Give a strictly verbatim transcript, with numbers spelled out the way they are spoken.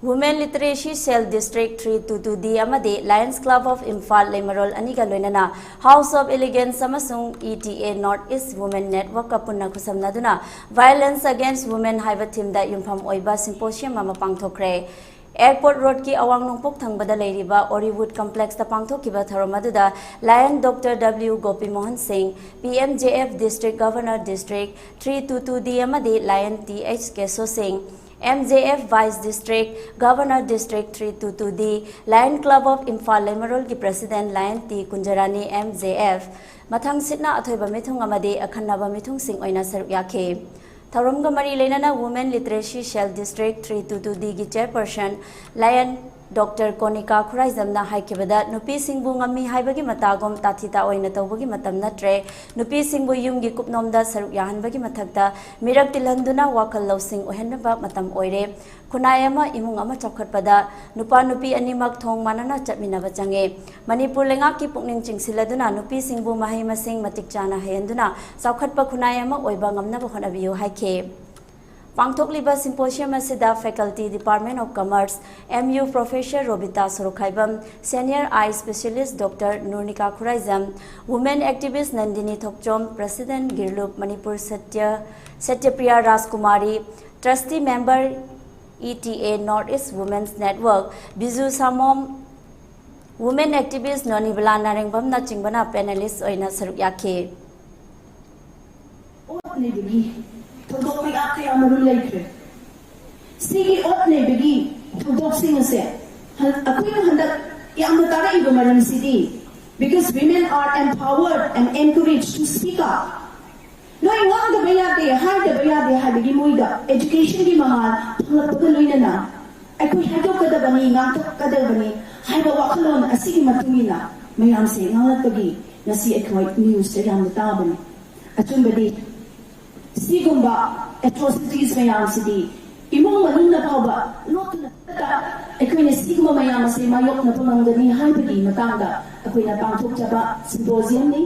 Women Literacy Cell District three two two D ꯑꯃꯗꯤ Lions Club of Imphal ꯂꯩꯃꯔꯣꯜ ꯑꯅꯤꯒ ꯂꯣꯏꯅꯅ House of Elegance ꯑꯃꯁꯨꯡ E T A North East Women Network ꯀ ꯄꯨꯟꯅ ꯈꯨꯠꯁꯝꯅꯗꯨꯅ Violence Against Women ꯍꯥꯏꯕ theme ꯗ ꯌꯨꯝꯐꯝ ꯑꯣꯏꯕ symposium ꯑꯃ ꯄꯥꯡꯊꯣꯛꯈ꯭ꯔꯦ꯫ Airport Road ꯀꯤ ꯑꯋꯥꯡ ꯅꯣꯡꯄꯣꯛ ꯊꯪꯕꯗ ꯂꯩꯔꯤꯕ Orewood Complex ꯇ ꯄꯥꯡꯊꯣꯛꯈꯤꯕ ꯊꯧꯔꯝ ꯑꯗꯨꯗ Lion Doctor W ꯒꯣꯄꯤꯃꯣꯍꯟ ꯁꯤꯡ, P M J F District Governor District three two two D ꯑꯃꯗꯤ Lion T H ꯀꯦꯁꯣ ꯁꯤꯡ, M J F Vice District Governor District three two two D, Lion Club of Imphal ꯂꯩꯃꯔꯣꯜꯒꯤ President Lion T Kunjarani, M J F, ꯃꯊꯪꯁꯤꯠꯅ ꯑꯊꯣꯏꯕ ꯃꯤꯊꯨꯡ ꯑꯃꯗꯤ ꯑꯈꯟꯅꯕ ꯃꯤꯊꯨꯡꯁꯤꯡ ꯑꯣꯏꯅ ꯁꯔꯨꯛ ꯌꯥꯈꯤ꯫ ꯊꯧꯔꯝꯒ ꯃꯔꯤ ꯂꯩꯅꯅ Women Literacy Cell District three two two D ꯒꯤ Chairperson Lion Doctor ꯀꯣꯅꯤꯀꯥ ꯈꯨꯔꯥꯏꯖꯝꯅ ꯍꯥꯏꯈꯤꯕꯗ, ꯅꯨꯄꯤꯁꯤꯡꯕꯨ ꯉꯝꯃꯤ ꯍꯥꯏꯕꯒꯤ ꯃꯇꯥꯒꯨꯝ ꯇꯥꯊꯤ ꯇꯥꯑꯣꯏꯅ ꯇꯧꯕꯒꯤ ꯃꯇꯝ ꯅꯠꯇ꯭ꯔꯦ꯫ ꯅꯨꯄꯤꯁꯤꯡꯕꯨ ꯌꯨꯝꯒꯤ ꯀꯨꯞꯅꯣꯝꯗ ꯁꯔꯨꯛ ꯌꯥꯍꯟꯕꯒꯤ ꯃꯊꯛꯇ ꯃꯤꯔꯛ ꯇꯤꯜꯍꯟꯗꯨꯅ ꯋꯥꯈꯜ ꯂꯧꯁꯤꯡ ꯑꯣꯏꯍꯟꯅꯕ ꯃꯇꯝ ꯑꯣꯏꯔꯦ꯫ ꯈꯨꯟꯅꯥꯏ ꯑꯃ, ꯏꯃꯨꯡ ꯑꯃ ꯆꯥꯎꯈꯠꯄꯗ ꯅꯨꯄꯥ ꯅꯨꯄꯤ ꯑꯅꯤꯃꯛ ꯊꯣꯡ ꯃꯥꯟꯅꯅ ꯆꯠꯃꯤꯟꯅꯕ ꯆꯪꯉꯦ꯫ ꯃꯅꯤꯄꯨꯔ ꯂꯩꯉꯥꯛꯀꯤ ꯄꯨꯛꯅꯤꯡ ꯆꯤꯡꯁꯤꯜꯂꯗꯨꯅ ꯅꯨꯄꯤꯁꯤꯡꯕꯨ ꯃꯍꯩ ꯃꯁꯤꯡ ꯃꯇꯤꯛ ꯆꯥꯅ ꯍꯩꯍꯟꯗꯨꯅ ꯆꯥꯎꯈꯠꯄ ꯈꯨꯟꯅꯥꯏ ꯑꯃ ꯑꯣꯏꯕ ꯉꯝꯅꯕ ꯍꯣꯠꯅꯕꯤꯌꯨ ꯍꯥꯏꯈꯤ꯫ ꯄꯥꯡꯊꯣꯛꯂꯤꯕ symposium ꯑꯁꯤꯗ Faculty Department of Commerce, M U Professor Robita Sorokhaibam, Senior Eye Specialist Doctor ꯅꯨꯔꯅꯤꯀꯥ Khuraijam, Women Activist Nandini Thokchom, President ꯒꯤꯔꯂꯨꯞ Manipur Satya, ꯁꯇ꯭ꯌꯄ꯭ꯔꯤꯌꯥ ꯔꯥꯖꯀꯨꯃꯥꯔꯤ, Trustee Member E T A North East Women's Network, Biju ꯁꯥꯃꯣꯝ, Women Activist ꯅꯣꯅꯤꯕꯂꯥ ꯅꯥꯔꯦꯡꯕꯝꯅꯆꯤꯡꯕꯅ panelist ꯑꯣꯏꯅ ꯁꯔꯨꯛ ꯌꯥꯈꯤ꯫ ꯑꯣꯠ ꯅꯩꯕꯒꯤ ꯊꯧꯗꯣꯛ ꯀꯌꯥ ꯀꯌꯥ ꯃꯔꯨꯝ ꯂꯩꯈ꯭ꯔꯦ꯫ ꯁꯤꯒꯤ ꯑꯣꯠ ꯅꯩꯕꯒꯤ ꯊꯧꯗꯣꯛꯁꯤꯡ ꯑꯁꯦ ꯍꯟ-, ꯑꯩꯈꯣꯏꯅ ꯍꯟꯗꯛ ꯌꯥꯝꯅ ꯇꯥꯔꯛꯏꯕ ꯃꯔꯝꯁꯤꯗꯤ, because women are empowered and encouraged to speak up. ꯅꯣꯏ ꯉꯥꯡꯗꯕ ꯌꯥꯗꯦ, ꯍꯥꯏꯗꯕ ꯌꯥꯗꯦ ꯍꯥꯏꯕꯒꯤ ꯃꯣꯏꯗ education ꯒꯤ ꯃꯉꯥꯜ ꯐꯪꯂꯛꯄꯒ ꯂꯣꯏꯅꯅ ꯑꯩꯈꯣꯏ ꯍꯥꯏꯗꯣꯛꯀꯗꯕꯅꯤ, ꯉꯥꯡꯊꯣꯛꯀꯗꯕꯅꯤ ꯍꯥꯏꯕ ꯋꯥꯈꯜꯂꯣꯟ ꯑꯁꯤꯒꯤ ꯃꯇꯨꯡ ꯏꯟꯅ ꯃꯌꯥꯝꯁꯦ ꯉꯥꯡꯂꯛꯄꯒꯤ ꯉꯁꯤ ꯑꯩꯈꯣꯏ news ꯇ ꯌꯥꯝꯅ ꯇꯥꯕꯅꯤ꯫ ꯑꯆꯨꯝꯕꯗꯤ ꯁꯤꯒꯨꯝꯕ atrocities ꯃꯌꯥꯝꯁꯤꯗꯤ ꯏꯃꯨꯡ ꯃꯅꯨꯡꯅ ꯐꯥꯎꯕ ꯂꯣꯠꯇꯨꯅ ꯑꯩꯈꯣꯏꯅ ꯁꯤꯒꯨꯝꯕ ꯃꯌꯥꯝ ꯑꯁꯤ ꯃꯥꯌꯣꯛꯅꯕ ꯉꯝꯒꯅꯤ ꯍꯥꯏꯕꯒꯤ ꯃꯇꯥꯡꯗ ꯑꯩꯈꯣꯏꯅ ꯄꯥꯡꯊꯣꯛꯆꯕ symposium ꯅꯤ꯫